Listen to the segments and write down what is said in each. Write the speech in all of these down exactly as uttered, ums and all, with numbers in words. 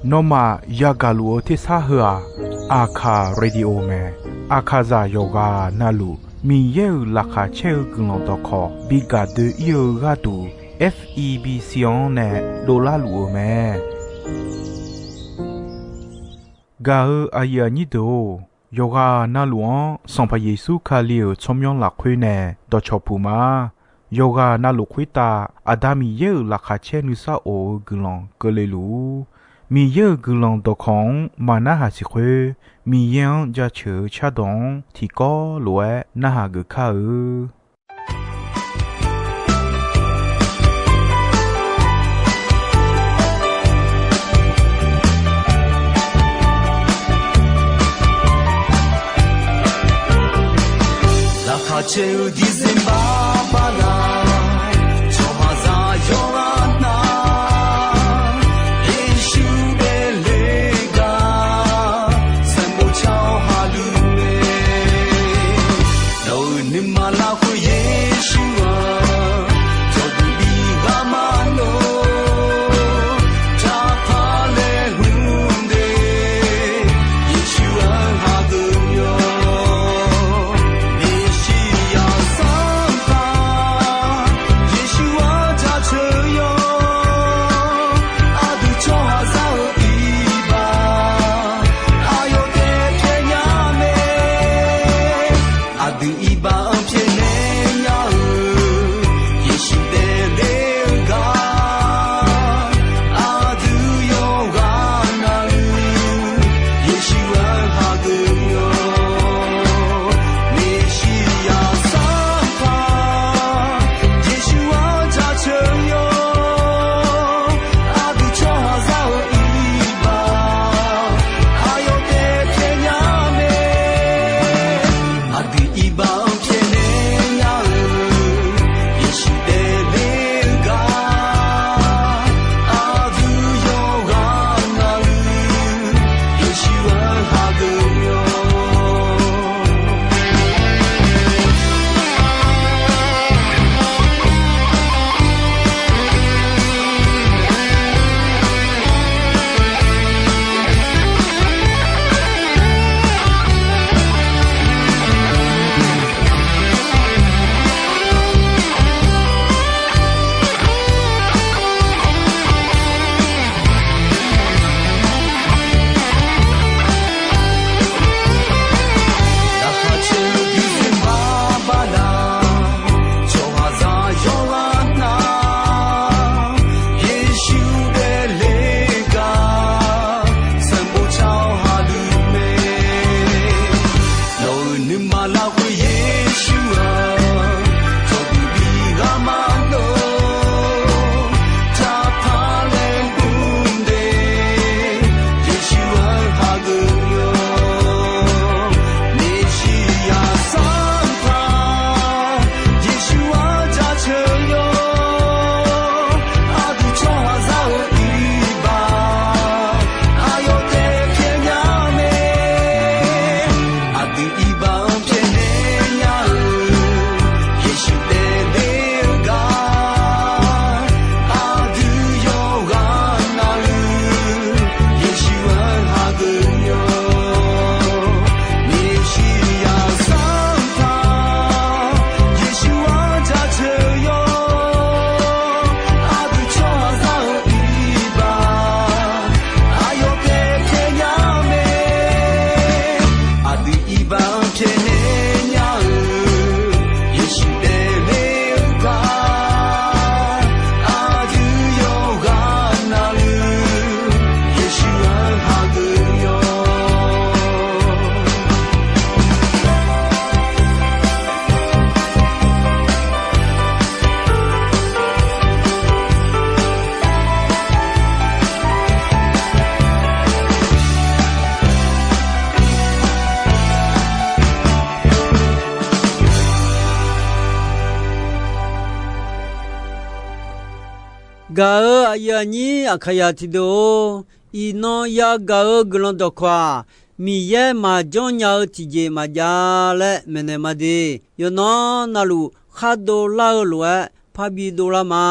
Nawmaf yagaq luf-eu tersar heu-aq, Aqkaq Radio mae. Aqkaqzaq yawqghaq navluf Miqyaer-euq laqkhaq caer-eu guiqlanq dawqkawq bi gaq doe-ir-eu gharduq, F E B C-anr nae dovlar luf-eu mae. Gaq-eu aqyuif aqnyir deuq-or, yawqghaq navluf-anr Sanqpaq Yeqsur Kali-euq tsawrmyanr lafkhoer nae dawqcawq puq ma. Yawqghaq navluf khoertav Aqda Miqyaer-euq laqkhaq caer nuisar of-eu guiqlanq keuvle luf-ur. Miqyaer-euq guiqlanq dawqkawq-anr maqnarhaq siq khoer, Miqyaer-anr jaceuq-eu cardawq-anr tiqkawv lof-aer narhaq geuf kar-eu. Laqkhaq caer-eu December bala, tsawrhaqzaq yawqghaq nar, Yeqsur daefle gar sanqbof car-awr haqluf mae. Nawq-euq nuima lafkhoer Yeqsur-aq, cawqdui bi ghaq ma lor, taqpar laeqhmq de, Yeqsur-anr hageuf yawq. Meqshiryaq Sanqpaq, Yeqsur-anr jaceuq yawq. Aqdui tsawrhaqzaq-euq iqbax, aqyawf taef pyaeqnya mae. Aqdui iqbax-anr pyaeqnae nya-eu, Yeqsur daefle-eu gar, aqdui yawqghaq navluf, Yeqsur-anr hageuf yawq. Meqshiryaq Sanqpaq, Yeqsur-anr jaceuq yawq. Aqdui tsawrhaqzaq-euq iqbax, aqyawf taef pyaeqnya mae. Aqdui iqbax-anr pyaeqnae nya-eu, Yeqsur daefle-eu gar, aqdui yawqghaq navluf, Yeqsur-anr hageuf yawq. Laqkhaq caer-eu December bala, tsawrhaqzaq yawqghaq nar, Yeqsur daefle gar sanqbof car-awr haqluf mae. Nawq-euq nuima lafkhoer Yeqsur-aq, cawqdui bi ghaq ma lor, taqpar laeqhmq de, Yeqsur-anr hageuf yawq. Meqshiryaq Sanqpaq, Yeqsur-anr jaceuq yawq. Aqdui tsawrhaqzaq-euq iqbax, aqyawf taef pyaeqnya mae. Aqdui iqbax-anr pyaeqnae nya-eu, Yeqsur daefle-eu gar, aqdui yawqghaq navluf, Yeqsur-anr hageuf yawq. Meqshiryaq Sanqpaq, Yeqsur-anr jaceuq yawq. Aqdui tsawrhaqzaq-euq iqbax, aqyawf taef pyaeqnya mae. Aqdui iqbax-anr pyaeqnae nya-eu, Yeqsur daefle-eu gar, aqdui yawqghaq navluf, Yeqsur-anr hageuf yawq. Gaq-euq aqyuif aqnyir Aqkaqyaq tiqdeuq-or, iqnan yagaq-eu guiqlanq dawqkawq-aq, Miqyaer maqjanr nya-eu tiqjeq maqjav laer maeqnaeq ma de. Yawqnan navluf khar dovlar-eu lof-aer parbi dovlar ma.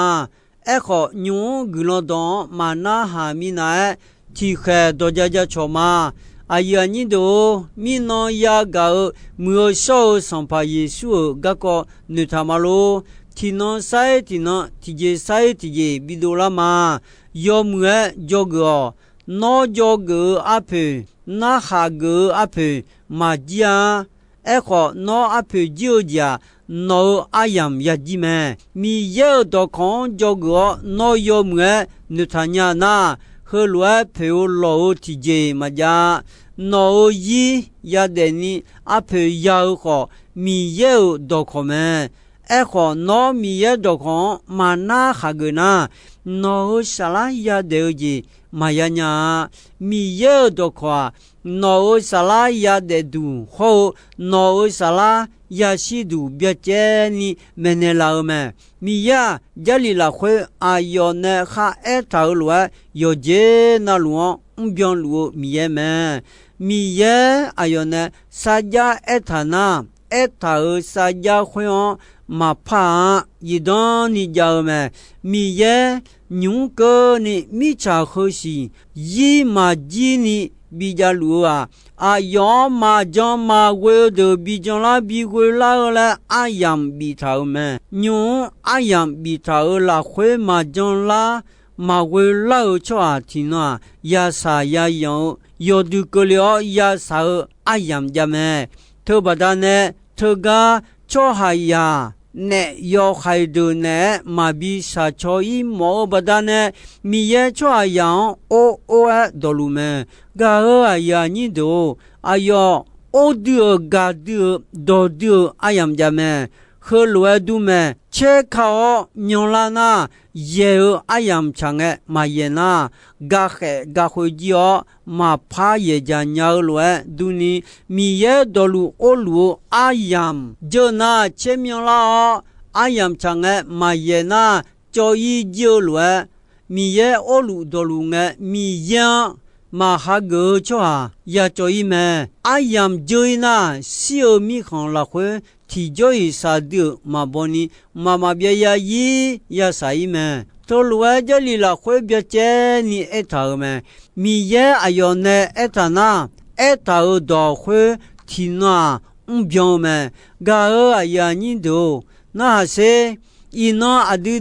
Aerkhawf, nymq-mr guiqlanq dawq-anr maqnarhaq minav-aer, tiqkhaeq dawq ja ja cawq ma. Aqyuif aqnyir deuq-or, mirnan yagaq-eu muiq-eu shawr-eu Sanqpaq Yeqsur-euq garkawv noeqtaq ma lor. Tiqnan sar-ir tiqnan, tiqjeq sar-ir tiqjeq bidov lar ma. Yawmuiq-aer dzawgeuf-awq. Nawr dzawgeuf-eu arpoeq, narhaq geuf-eu arpoeq maqjir-a. Aerkhawf, nawr arpoeq jir-eu jeq-aq, nawq-euq aryamq yajir mae. Miqyaer-euq dawqkawq-anr dzawgeuf-awr, nawr yawmuiq-aer noeqtaq nya nar, heulof-aer poeq-eu lawq-eu tiqjeq maqjav. Nawq-euq zir yadaef ni arpoeq ya-eu khawf, Miqyaer-euq dawqkawq mae. Aerkhawf, nawr Miqyaer dawqkawq-anr maqnar khaqgeuf nar, nawq-euq saflar yadaef-eu jeq maqya nya-a. Miqyaer-euq dawqkawq-aq, nawq-euq saflar yadaef duq hawr-eu, nawq-euq saflar yashir duq byacaevni maeqnaeq laf-eu mae. Miqyaer-aq, Jarlif lafkhoer aqyawf nae kharaer taq-euq lof-aer, yawqjeq navluf-anr mrbyan luf-eu Miqyaer mae. Miqyaer aqyawf nae sarjax aertaq nar, aertaq-euq sarjax khoer-anr maqpar-a, zifdan ni jav-eu mae. Miqyaer nymq-mr keuvni mirtsaq heusiq zir maqjir ni bijav luf-eu-aq, aqyawf-anr maqjan maqghoe-eu deuq bijan lar bighoe lar-eu laer aryamq biftaq-euq mae. Nymq-mr aryamq biftaq-euq lafkhoer maqjan lar maqghoe lar-eu tsawrhaq tiqnan-aq, yasaq yayanq-eu yawdui keuvle-awr yasaq-eu aryamq jav mae. Teubaqda nae teugar tsawrhaqzaq naef yawhaiq deuq naeq-aer maqbi shaqcaw-ir mawf-eu baqdanae, Miqyaer tsawrhaqzaq-anr or or-aer dawqluf mae. Gaq-euq aqyuif aqnyir deuq-or, aqyawf or dui-euq gaq dui-euq dawq dui-euq aryamq jav mae. Heulof-aer dur mae. Caer ka-awr myanlar nar, yaeq-eu aryamq tsaq ngae maqyaeq nar, gakhaef gakhoe jir-awr maqpar yaeqdzaq nya-eu lof-aer durni, Miqyaer dawqluf orluf-eu aryamq jeur nar caer myanlar-awr, aryamq tsaq ngae maqyaeq nar, cawv-ir jir-eu lof-aer, Miqyaer orluf dawqluf ngae, Miqyaer-anr maqhageuf-eu tsawrhaq ya cawv-ir mae. Aryamq jeur-ir nar, shir-eu mirkhanq lafkhoer tiqjawr-iq shaqdui-euq maqbaw ni, mqmaq maqbyav ya-ir yashaq-ir mae. Teulof-aer Jarlif lafkhoer byacaevni aertaq-euq mae. Miqyaer aqyawf nae aertaq nar, aertaq-euq dawq khoer tiqnan-aq mrbyan-eu mae. Gaq-euq aqyuif aqnyir deuq-or, narhaq sher. Iqnan aqdui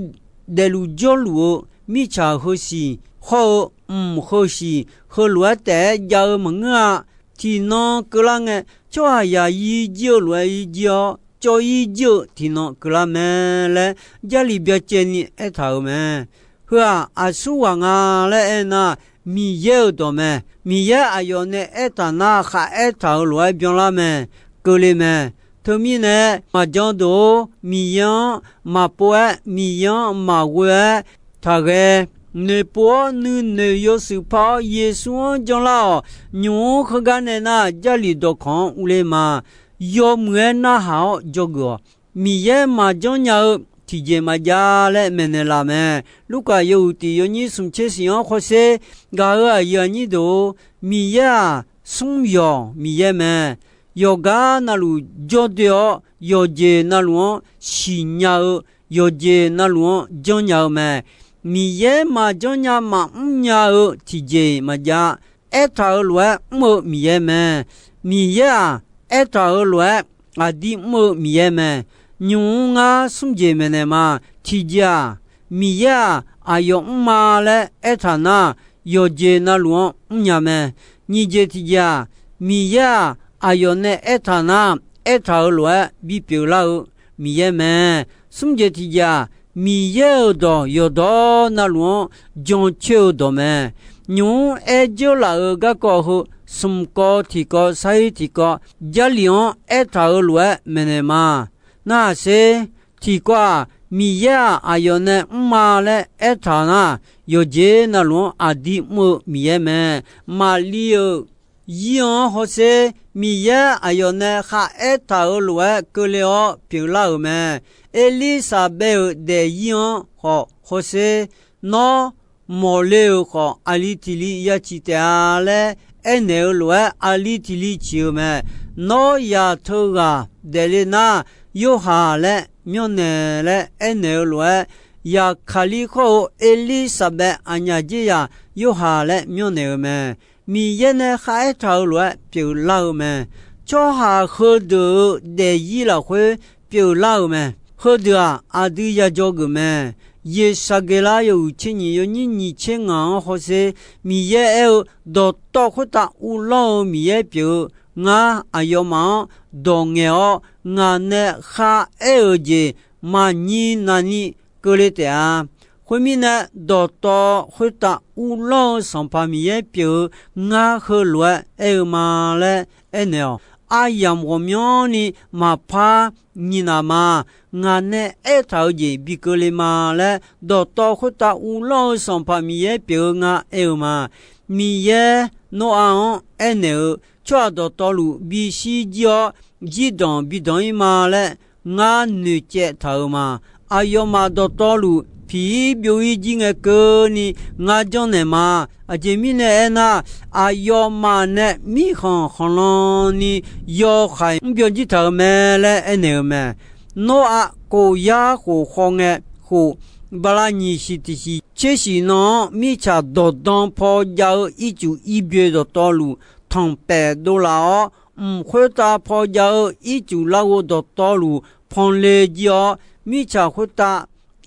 daefluf jawrluf-eu mirtsaq heusiq hawr-eu mq heusiq heulof-aer taef-aer jav-eu maqngeur-a. Tiqnan keuvlar ngae, tsawrhaqzaq yir jir-eu lof-aer yir jir-awr, cawv-ir jir-eu tiqnan keuvlar mae laer Jarlif byacaevni aertaq-euq mae. Heu-aq, aqsur ghaq nga laer aernar, Miqyaer-euq dawq mae. Miqyaer aqyawf nae aertaq nar, kharaer taq-euq lof-aer byanlar mae. Keuvle mae. Teumirnae, maqjan deuq-or, Miqyaer-anr maqpov-aer, Miqyaer-anr maqghoe-aer taqghae. Noeqpov-awr nuinoeq yawshuif par-awr, Yeqsur-anr janlar-awq. Nymq-mr heugar nae nar, Jarlif dawqkawq-anr urler ma. Yawmuiq-aer narhaq-awr dzawgeuf-awq. Miqyaer maqjanr nya-eu tiqjeq maqjav laer maeqnaeq laf mae. Lurkaf yawhuiq tiq yawnyir smq tser shif-anr hawsher. Gaq-euq aqyuif aqnyir deuq-or, Miqyaer-aq, smr yawq Miqyaer mae. Yawqgar navluf jawrdoe-awr, yawqjeq navluf-anr siqnya-eu, yawqjeq navluf-anr janrnya-eu mae. Miqyaer maqjanr nya maqmr nya-eu tiqjeq maqjav. Aertaq-euq lof-aer mr-eu Miqyaer mae. Miqyaer-aq, aertaq-euq lof-aer aqdir mr-eu Miqyaer mae. Nymq-mr ngar smr jeq maeqnaeq ma. Tiqjeq-aq, Miqyaer-aq, aqyawf mrma laer aertaq nar, yawqjeq navluf-anr mrnya mae. Nyiq jeq tiqjeq-aq, Miqyaer-aq, aqyawf nae aertaq nar, aertaq-euq lof-aer bipyeuf lar-eu Miqyaer mae. Smr jeq tiqjeq-aq, Miqyaer-euq dawq yawqdawq navluf-anr jancoer-eu dawq mae. Nymq-mr aer dzeurlaf-euq garkawv heu smq kawv tiqkawv sar-ir tiqkawv, Jarlif-anr aertaq-euq lof-aer maeqnaeq ma. Narhaq sher. Tiqkawv-aq, Miqyaer-aq, aqyawf nae mrma laer aertaq nar, yawqjeq navluf-anr aqdir mr-eu Miqyaer mae. Maqli-euq zir-anr hawsher. Miqyaer aqyawf nae kharaer taq-euq lof-aer keuvle-awr pyeuflar-euq mae. Erlirsaqbaev-euq daefzir-anr khawf hawsher. Nawr mawqle-euq khawf, aqli tiq li ya ciq taef-a laer aernaeq-eu lof-aer, aqli tiq li ciq-euq mae. Nawr zaq teughaq daefle nar, Yorhaq laer myanrnaeq laer aernaeq-eu lof-aer, Yaqkaqlir khawr-eu Erlirsaqbaev aqnyaf dzerzaq Yorhaq laer myanrnaeq-eu mae. Miqyaer nae kharaer taq-euq lof-aer pyeuflar-eu mae. Tsawrhaq heudeuq-euq daefzir lafkhoer pyeuflar-euq mae. Heudeuq-aq, aqdui yadzaw geuf mae. Yeqsaqgeqlar yawhuiq tser nyiq yawnyir nyiq tser ngaq-anr hawsher, Miqyaer aer-eu, Dawqtawv khoertav uvlanr-eu Miqyaer pyeuf-eu, ngar aqyawfmaf-anr dawq ngaeq-awr, ngaq nae kharaer-euq jeq maqnyir navni keuvle taef-a. Khoermirnae, dawqtawv khoertav uvlanr-eu Sanqpaq Miqyaer pyeuf-eu ngar heulof-aer aer-eu ma laer aernaeq-awq. Aryamq ghawqmyanrni maqpar nyiq naq ma. Ngaq nae aertaq-eu jeq bi keuvle ma laer, dawqtawv khoertav uvlanr-eu Sanqpaq Miqyaer pyeuf-eu nga aer-eu ma. Miqyaer Noraq-anr aernaeq-eu, Tsawrhaq dawqtawvluf bishir jir-awr, zirdanq bi danq-ir ma laer ngar noeqcaev taq-euq ma. Aqyawfmaf dawqtawvluf piq-ir byov-ir jir ngae keuvni ngar janrnaeq ma. Aqjeq mirnae aernar, aqyawfmaf nae mirkhanq khanqlan ni yawhaiq mrbyan jir taq-euq mae laer aernaeq-euq mae. Noraq kof yar khof khaw ngae khof, bala nyiq siq tiq siq tser siq nan-anr mirtsaq dawqdan paw jav-eu ircuf irboe dawqtawvluf tanqpaef dovlaf-awr, mq khoertav paw jav-eu ircuf larghov dawqtawvluf panle jir-awr, mirtsaq khoertav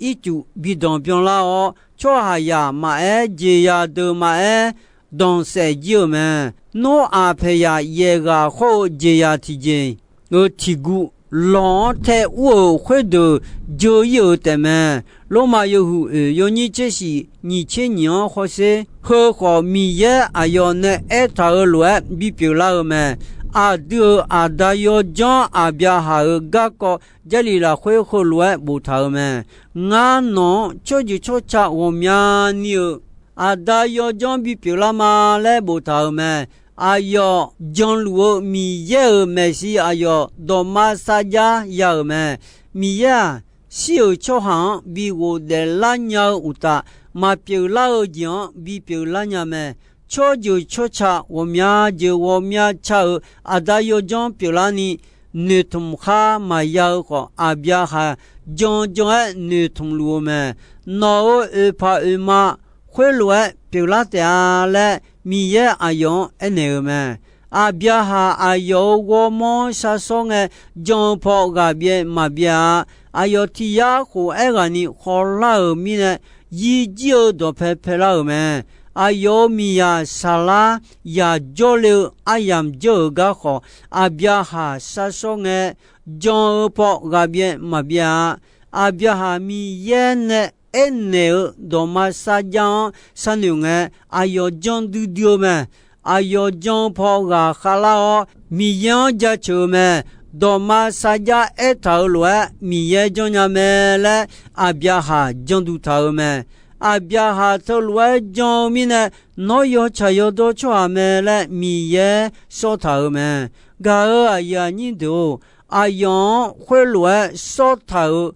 ircuf bi danq byanlar-awr, tsawrhaqzaq maqaer, jeqzaq deuq maqaer, danqsaef jir-euq mae. Noraq paeqzaq yaeq ghaq khawr-eu jeqzaq tiqjeq-euq tiq guv lawq-anr tae ur-euq khoerdeuq jeu-ir-euq taefmae. Lormav yawhuiq oeq yawnyir tser shiq nyiq tser nyiq-anr hawsher, heu khawf Miqyaer aqyawf nae aertaq-euq lof-aer bipyeuf lar-eu mae. Aqdui-euq aqda yawdzanr Aqbyaqhaq-euq garkawv Jarlif lafkhoer heulof-aer boftaq-euq mae. Ngar nawq-anr tsawrjeuq tsawrca ghawqmyani-euq aqda yawdzanr bipyeuf lar ma laer boftaq-euq mae. Aqyawf janluf-eu Miqyaer-euq maeqshi aqyawf dawqma sarjax ya-euq mae. Miqyaer-aq, shir-euq tsawrhaq-anr bi ghofdaef lar nya-eu uqtaf, maqpyeuf lar-eu jeq-anr bipyeuf lar nya mae. Tsawrjeuq tsawrca ghawqmya jeuq ghawqmya ca-euq aqda yawdzanr pyeuflarni, noeqtmq khar maqya-eu khawf, Aqbyaqhaq jan jan-aer noeqtmq luf-eu mae. Nawq-euq oeqpaq oeqma khoerlof-aer pyeuflar taef-a laer, Miqyaer aqyawf-anr aernaeq-euq mae. Aqbyaqhaq aqyawf-euq ghawrmawr-anr sharsawr ngae, jan-eu paw ghaq byaev maqbyaev-a. Aqyawf tiq yar khof aerghaqni khawvlar-euq mirnae, yirjir-eu dawqpae paelar-euq mae. Aqyawf-euq miqzaq saqlar yaq jawrle-eu aryamq jawr-euq gar khawf, Aqbyaqhaq sharsawr ngae, jan-eu paw ghaq byaev maqbyaev-a. Aqbyaqhaq Miqyaer nae aernaeq-eu dawqma sarjax-anr sharnoeq ngae, aqyawf jan duidui-eu mae. Aqyawf jan-eu paw ghaq khavlar-awr, Miqyaer-anr jaceuq-eu mae. Dawqma sarjax aertaq-euq lof-aer Miqyaer janrnya mae laer, Aqbyaqhaq janduq taq-euq mae. Aqbyaqhaq teulof-aer jan-eu mirnae, nawr yawtsaq yawdawr tsawrhaq mae laer Miqyaer sawr taq-euq mae. Gaq-euq aqyuif aqnyir deuq-or, aqyawf-anr khoerlof-aer sawr taq-euq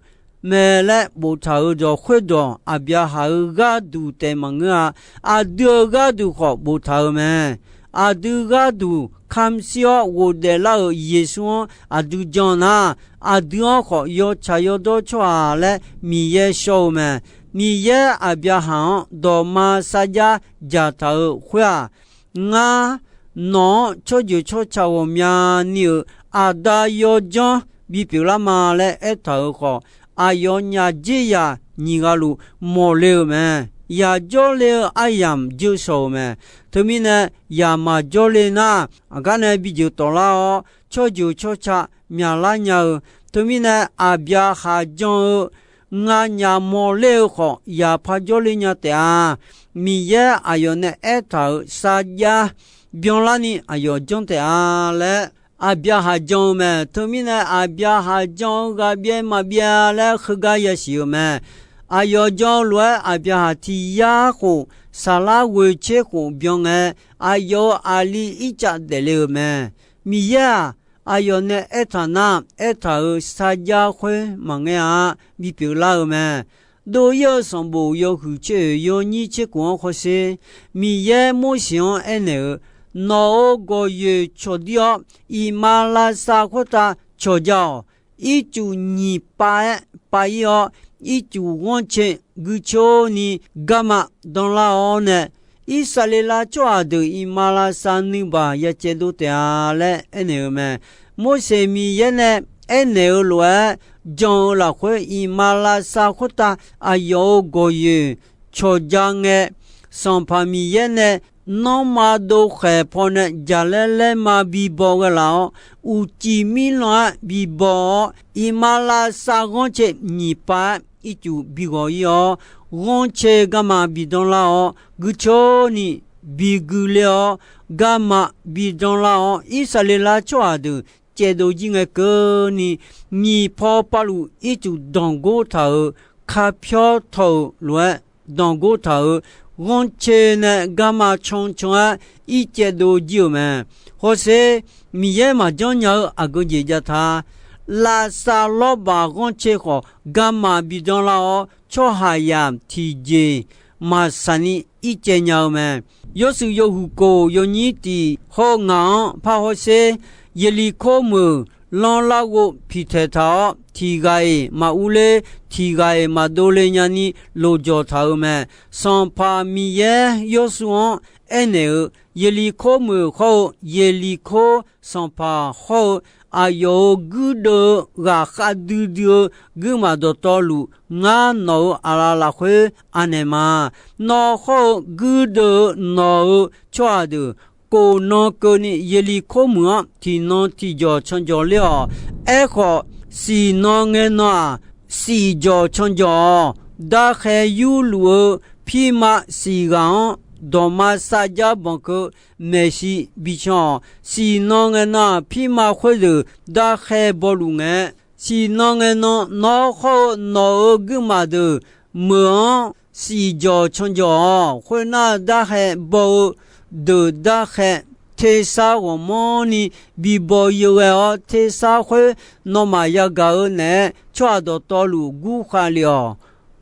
mae laer boftaq-euq dawq khoerdawq, Aqbyaqhaq-euq gharduq taef maqngeur-a. Aqdui-euq gharduq khawf boftaq-euq mae. Aqdui gharduq kamq shir-awr ghofdaef lar-euq Yeqsur-anr aqdui jan nar, aqdui-anr khawf yawtsaq yawdawr tsawrhaq laer Miqyaer shawr-eu mae. Miqyaer Aqbyaqhaq-anr dawqma sarjax dzaqtaq-euq khoer-aq, ngar nawq-anr tsawrjeuq tsawrca ghawqmyani-euq aqda yawdzanr bipyeuf lar ma laer aertaq-euq khawf, aqyawf nyaf dzer yaq nyiq ghaq luf mawqle-euq mae. Yaq jawrle-eu aryamq jeursawq-euq mae. Teumirnae, yaq maqjawr le nar, aqgar nae bijeuq tawflar-awr, tsawrjeuq tsawrca myaqlar nya-eu. Teumirnae, Aqbyaqhaq jan-eu nganyaf mawqler-eu khawf, yaq par jawrle nya taef-a. Miqyaer aqyawf nae aertaq-euq sarjax byanlarni aqyawf janr taef-a laer, Aqbyaqhaq jan-eu mae. Teumirnae, Aqbyaqhaq jan-eu ghaq byaev maqbyaev laer heugar yasiq-euq mae. Aqyawf jan-eu lof-aer Aqbyaqhaq tiq yar khof, saqlar ghoeq tser khof byan ngae, aqyawf-euq aqli Irtsav daefle-euq mae. Miqyaer-aq, aqyawf nae aertaq nar, aertaq-euq sarjax khoer maqngeur-a, bipyeuf lar-eu mae. Dov-ir-eu sanqbof yawhuiq tser oeq yawnyir tser khof-anr hawsher, Miqyaer Morseq-anr aernaeq-euq, Nawq-euq gawqyoeq cawqdir-awr, iqmalavshav khoertav cawqja-awq. ircuf nyiq pav-aer pav-ir-awr, ircuf ghanrcae guicoer ni garma danlar-awr nae, Irsaqleqlav tsawrhaq deuq iqmalavshav nuibaq ya caevdov taef-a laer aernaeq-eu mae. Morseq Miqyaer nae aernaeq-eu lof-aer jan-eu lafkhoer, iqmalavshav khoertav aqyawf-euq gawqyoeq cawqja ngae, Sanqpaq Miqyaer nae nanrma dov khaeq pawnae jaqlaer laerma bibaw ghae laf-awr, uqcif mirlan-aer bibaw-awr, iqmalavshav ghanrcae nyiq pav-aer ircuf bighawq-ir-awr, ghanrcae garma bidanlar-awr, guicoer ni bigui ler-awr, garma bidanlar-awr, Irsaqleqlav tsawrhaq deuq caevdov jir ngae keuvni, nyiq paw pavluf ircuf danqgor taq-euq, kapyawr tawq-euq lof-aer danqgor taq-euq, ghanrcae nae garma cancan-aer ircaevdov jir-euq mae. Hawsher, Miqyaer maqjanr nya-eu aqgeu jeq jav ta. Lavsav lawrbaq ghanrcae khawf garma bidanlar-awr, tsawrhaqzaq tiqjeq maqsaq ni ircaev nya-eu mae. Yawshuif yawhuiq kof yawnyir tiq hawr-eu ngaq-anr par hawsher, Yeqliqkor meuq lanrlar ghov piqtaeq taq-awr, tiq ghaq-iq maqurler, tiq ghaq-iq maqdov le nyani lofjawq taq-euq mae. Sanqpaq Miqyaer Yawshuif-anr aernaeq-eu, Yeqliqkor meuq hawr-eu, Yeqliqkor sanqpaq hawr-eu, aqyawf-euq guirdeuv-eu ghaqkhav duidui-eu guirmaf dawqtawvluf, ngar nawq-euq aqlaf lafkhoer anaeq ma. Nawr hawr-eu guirdeuv-eu nawq-euq tsawrhaq deuq, kof nan keuvni Yeqliqkor meuq-anr tiqnan tiqjawq canjawq ler-awq. Aerkhawf, siq nan ngae nan-aq, siq jawq canjawq-awq. Darkhae yurluf-eu pirma siq ghaq-anr dawqma sarjax banq keuv maeqshi bican-awq. Siq nan ngae nan-aq, pirma khoerdeuq darkhae bawluf ngae, siq nan ngae nan nawr hawr-eu nawq-euq guirmaf deuq meuq-anr siq jawq canjawq-awq. Khoernar, darkhae baw-eu deuq darkhae tersar ghawqmanrni bibaw yeu ghae-awr, tersar khoer nawmaf yagaq-eu naeq-aer tsawrhaq dawqtawvluf gurkhav lef-awq.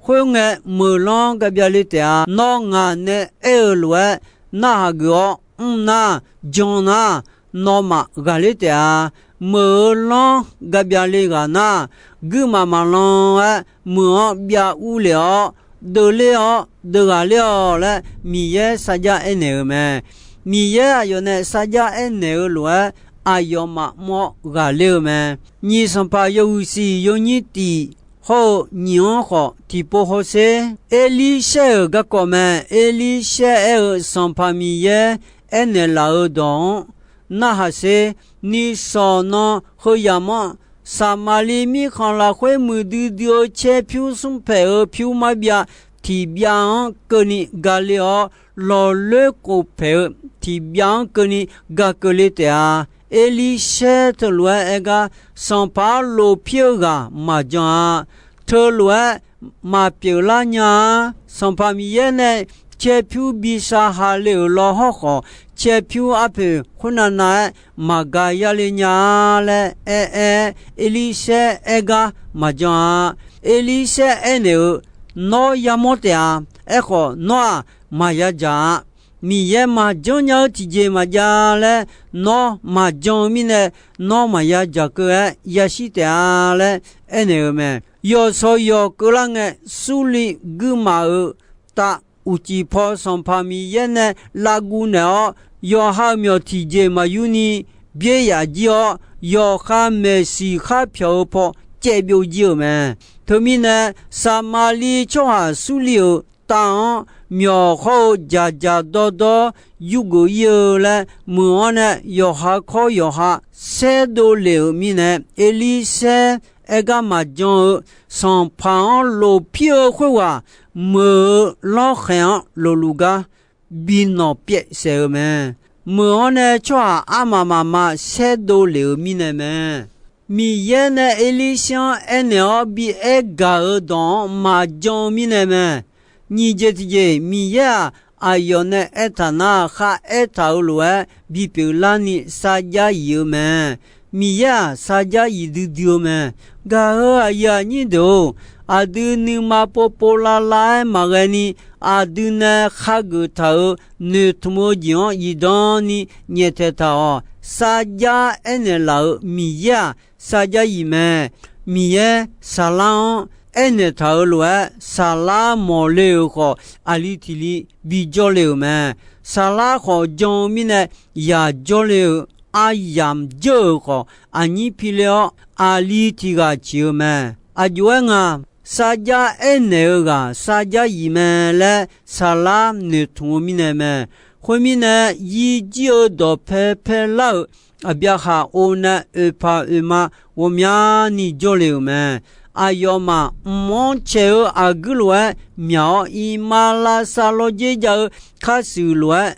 Khoerngae, meuqlanr gabyav le taef-a. Nawr ngaq nae aer-eu lof-aer narhaq geuf-awr mr nar, jan nar, nawmaf ghaqler taef-a. Meuq-eu lanr gabyav le ghaq nar, guirmaf maqlan-aer meuq-anr byav urlef-awr, deuvler-awr deuv ghaqler-awq laer Miqyaer sarjax aernaeq-euq mae. Miqyaer aqyawf nae sarjax aernaeq-eu lof-aer, aqyawfmaf mr-awr ghaqler-eu mae. Nyiq Sanqpaq yawhuiq siq yawnyir tiq hawr-eu nyiq-anr khawf tiqpov hawsher, Erlirshaer-euq garkawv mae. Erlirshaer aer-eu, Sanqpaq Miqyaer aernaeq laf-euq dawq-anr narhaq sher. Nishawq nan heu yamq-anr, Saqmaqliv mirkhanq lafkhoer muiqdui dui-eu caer pyur smr paeq-eu pyur marbyav tiqbyav-anr keuvni gale-awr, lawqloer khof paeq-eu tiqbyav-anr keuvni ga keuvle taef-a. Erlirshaer teulof-aer aer gar, Sanqpaq-anr lofpir-eu ghaq maqjan-a. Teulof-aer maqpyeuf lar nya-a. Sanqpaq Miqyaer nae caer pyur bi sar ha le-euq law hawrkhawf, caer pyur arpoeq khoernav nav-aer maqga yale nya-a laer aer-aer, Erlirshaer aer gar maqjan-a. Erlirshaer aernaeq-eu, Nawr yamawr taef-a. Aerkhawf, nawr-aq, maqya dzaq-a. Miqyaer maqjanr nya-eu tiqjeq maqjav laer nawr maqjan-eu mirnae, nawr maqya dzaq keuv-aer yashir taef-a laer aernaeq-eu mae. Yawqshawq yawq keuvlar ngae, Surliv guirmaf-euq tav uqcif paw Sanqpaq Miqyaer nae lavguv naeq-awr, yawqha-euq myawq tiqjeq maqyur ni byaer yaf jir-awr, yawqha maeqsiq khar pyawq-eu paw caev byov jir-euq mae. Teumirnae, Saqmaqliv tsawrhaq Surliv-euq tav-anr myawq hawr-eu dzaqdzaq dawrdawr yurgeuf ir-eu laer, meuq-anr nae yawqha kawr yawqha saerdov lef-euq mirnae, Erlirshaer aer gar maqjan-eu, Sanqpaq-anr lofpir-eu khoerghaq meuq-eu lawrkhaeq-anr lofluf gar bi nawq pyaev saef-eu mae. Meuq-anr nae tsawrhaq armaf mafma saerdov lef-euq mirnae mae. Miqyaer nae Erlirshaer-anr aernaeq-awr bi aer gaq-euq dawq-anr maqjan-eu mirnae mae. Nyiq jeq tiqjeq, Miqyaer-aq, aqyawf nae aertaq nar, kharaer taq-euq lof-aer bipyeuf larni sarjax yif-eu mae. Miqyaer-aq, sarjax yif duidui-eu mae. Gaq-euq aqyuif aqnyir deuq-or, aqdui nuima povpov lavlav-aer maqghae ni, aqdui nae khageuf taq-euq noeqtmq-eu jeq-anr zifdan ni nyaeftaeq taq-awq. Sarjax aernaeq laf-euq Miqyaer-aq, sarjax yif mae. Miqyaer Saqlar-anr aernaeq taq-euq lof-aer, Saqlar mawqle-euq khawf, aqli tiq li bijawr le-euq mae. Saqlar khawf jan-eu mirnae, yaq jawrle-euq aryamq jeur-euq khawf, aqnyir pi le-awr, aqli tiq ghaq ciq-eu mae. Aqjox-aer nga, sarjax aernaeq-eu ghaq sarjax yif mae laer Saqlar noeqtmq-eu mirnae mae. Khoermirnae, yirjir-eu dawqpae paelar-euq Aqbyaqhaq or nae oeqpaq oeqma ghawqmyani jawrle-euq mae. Aqyawfmaf mq-anr caeq-eu aqguir lof-aer myaq-awr, iqmalavshav lawrdzer jav-eu khar shuif lof-aer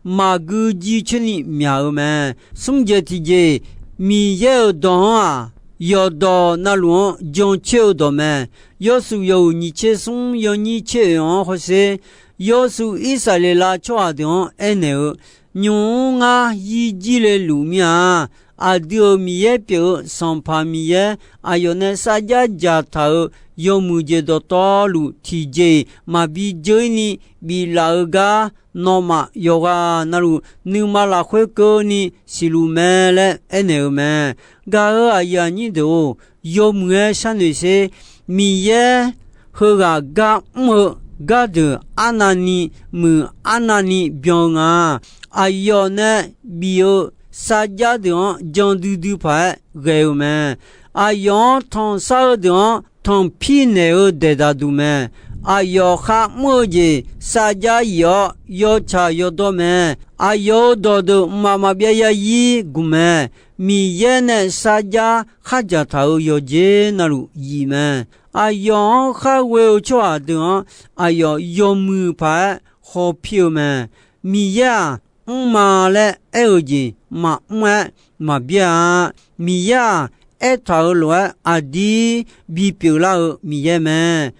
maqgui jircoer ni myaq-eu mae. Smr jeq tiqjeq, Miqyaer-euq dawq-anr-aq, yawqdawq navluf-anr jancoer-eu dawq mae. Yawshuif yawhuiq nyiq tser smr yawnyir tser oeq-anr hawsher. Yawshuif Irsaqleqlav tsawrhaq deuq-anr aernaeq-eu, Nymq-mr ngar yirjir le luf mir-a. Aqdui-euq Miqyaer pyeuf-eu Sanqpaq Miqyaer, aqyawf nae sarjax dzaqtaq-euq yawmuiq jeq dawqtawvluf tiqjeq-iq maqbi dzeur-ir ni biflaf-eu gar, nawmaf yawqghaq navluf nuima lafkhoer keuvni siqluf mae laer aernaeq-eu mae. Gaq-euq aqyuif aqnyir deuq-or, yawmuiq-aer sharnoeq sher. Miqyaer heughaq gar mr-eu gardeuq arnavni muiq arnavni byan-eu nga. Aqyawf nae bif-eu sarjax deuq-anr jan duidui paq-aer ghae-eu mae. Aqyawf-anr tanqsar-eu deuq-anr tanqpir naeq-eu daeqdaq duq mae. Aqyawf kharmr-eu jeq sarjax yif-awr yawtsaq yawdawr mae. Aqyawf-euq dawqdeuq mqmaq maqbyav yazir gmq mae. Miqyaer nae sarjax khardzaq taq-euq yawqjeq navluf yif mae. Aqyawf-anr khar ghoe-eu tsawrhaq deuq-anr aqyawf yawmuiq paq-aer hawpir-eu mae. Miqyaer-aq, mrma laer aer-eu jeq maqmr-aer maqbyaer-a. Miqyaer-aq, aertaq-euq lof-aer aqdir bipyeuf lar-eu Miqyaer mae.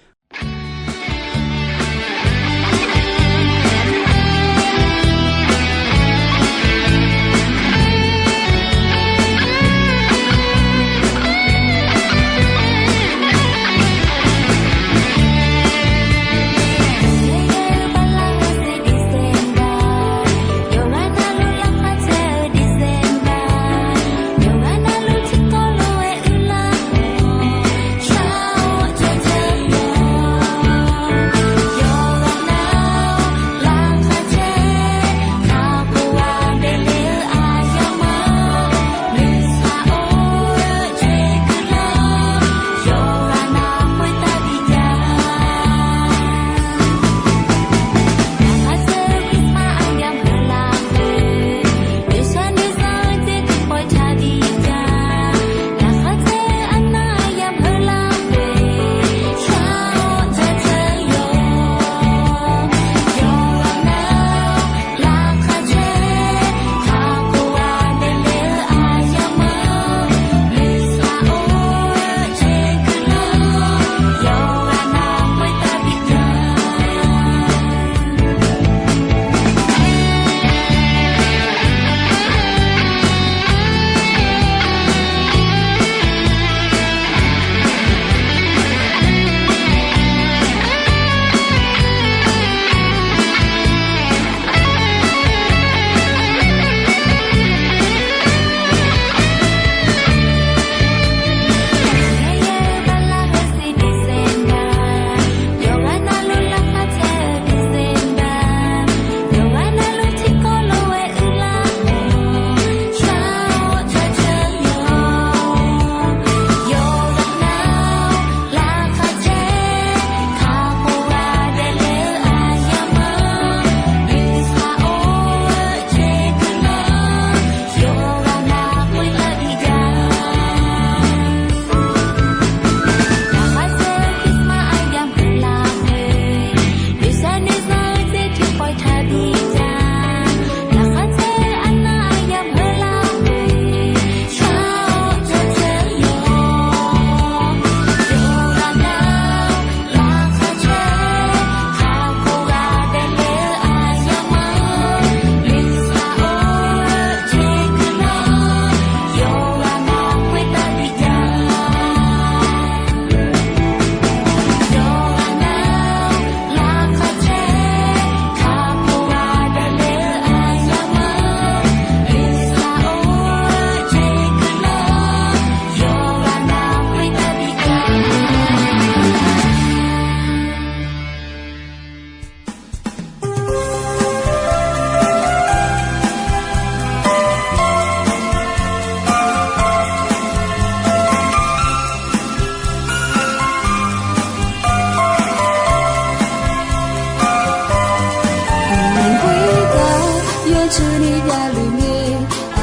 Tsuni javluf ngae,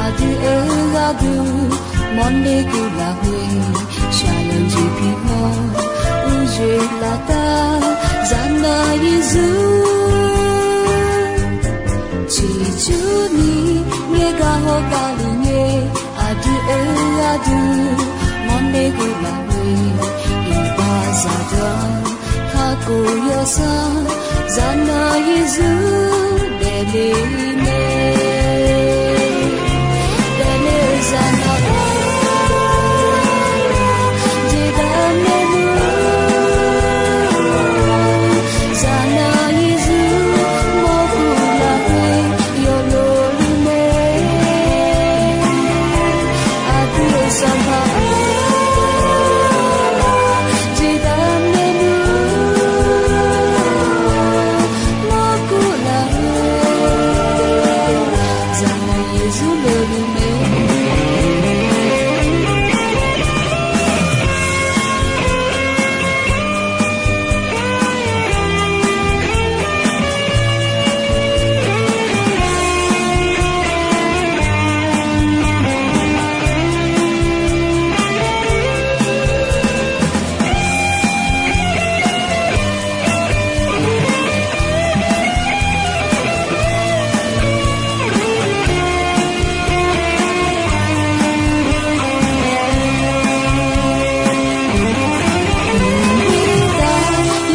aqdui-eu gharduq mawrle guv lafkhoer, shaqlanq jeq pi-awr, uqjeq laftav zaqnaq Yeqsur. Ciqcurni ngae gar hawgavluf ngae, aqdui-eu gharduq mawrle guv lafkhoer, iqbax zaqdeuq-anr kakhof yawsanr, zaqnaq Yeqsur daefle-eu mae. Daefle-eu zaqnaq-or, jeqdaq maernmr, zaqnaq Yeqsur mawrkhof lafkhoer yawloluf mae. Aqdui-euq Sanqpaq-or, jeqdaq maernmr, mawrkhof lafkhoer zaqnaq Yeqsur loluf mae.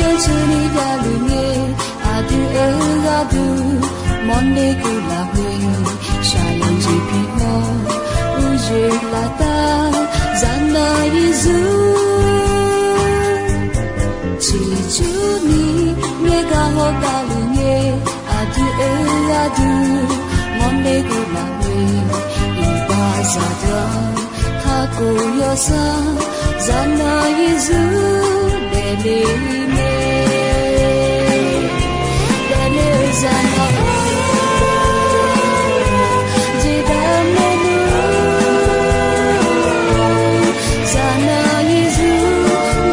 Yawtsuni javluf ngae, aqdui-eu gharduq mawrle guv lafkhoer, shaqlanq jeq pi-awr, uqjeq laftav zaqnaq Yeqsur. Ciqcurni ngae gar hawgavluf ngae, aqdui-eu gharduq mawrle guv lafkhoer, iqbax zaqdeuq-anr kakhof yawsanr, zaqnaq Yeqsur daefle-eu mae. Daefle-eu zaqnaq-or, jeqdaq maernmr, zaqnaq Yeqsur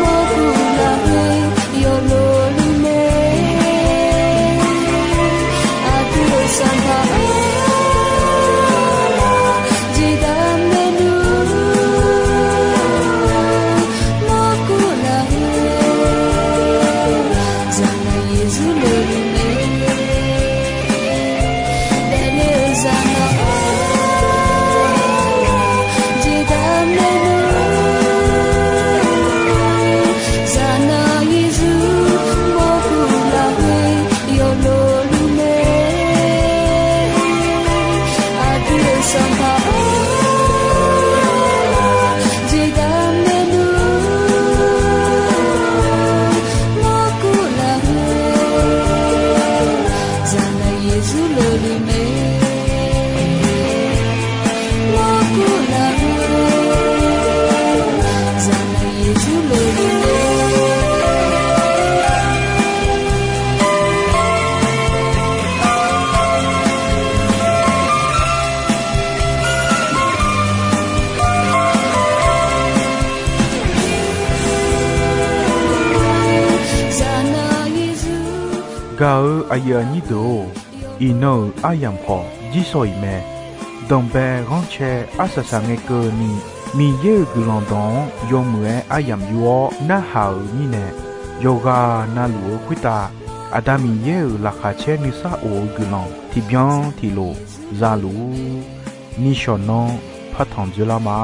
mawrkhof lafkhoer yawloluf mae. Aqdui-euq Sanqpaq-or, jeqdaq maernmr, mawrkhof lafkhoer zaqnaq Yeqsur loluf mae. Daefle-eu zaqnaq-or, jeqdaq maernmr, zaqnaq Yeqsur mawrkhof lafkhoer yawloluf mae. Aqdui-euq Sanqpaq-or, jeqdaq maernmr, mawrkhof lafkhoer zaqnaq Yeqsur loluf mae. Mawrkhof lafkhoer zaqnaq Yeqsur loluf mae. Gaq-eu aqyuif aqnyir deuq-or, iqnan-euq aryamq khawf jirshaw-iq mae. Danqbae ghanrcae arsaq saq ngae keuvni, Miqyaer-euq guiqlanq dawq-anr yawmuiq-aer aryamq yur-awr narhaq-euq mirnae, yawqghaq navluf-eu khoertav Aqda Miqyaer-euq laqkhaq caer nuisar of-eu guiqlanq tiqbyan tiqlof zaluf-ur. Nishawq nanr partanq dzoerlar ma.